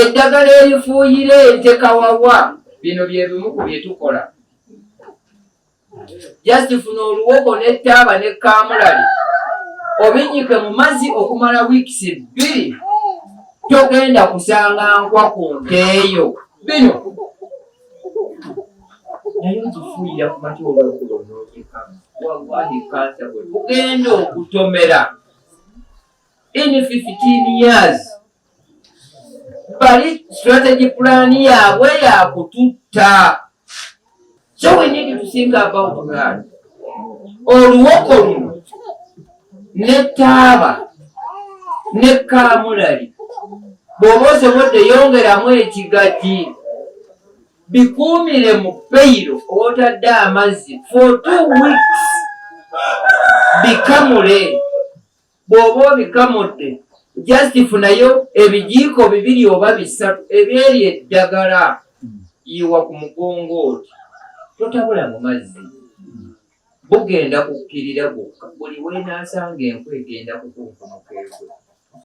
Eddagala erifuuyira ente kawawa, bino bye bimu ku bye tukola. Just funa oluwoko n'ettaaba ne kaamulali obinyike mu mazzi okumala weeks 2, togenda kusanga nkwa ku nte eyo. Bino naye ogifuuyira ku makya olweggulo n'ogikama. Wallahi, kansa bwe tugenda okutomera in 15 years, bali strategy plan yaabwe yakututta. So we need to think about that. Oluwoko luno n'ettaaba ne kaamulali, bw'oba osobodde yongeramu ekigagi, bikuumire mu pail otadde amazzi for 2 weeks, bikamule. Bw'oba obikamudde, just funayo ebijiiko bibiri oba bisatu ebyeri eddagala, yiwa ku mugongo oti, totabula mu mazzi, bugenda kukkirira bwokka. Buli weenaasanga enkwa egenda kukunkumuka egwe.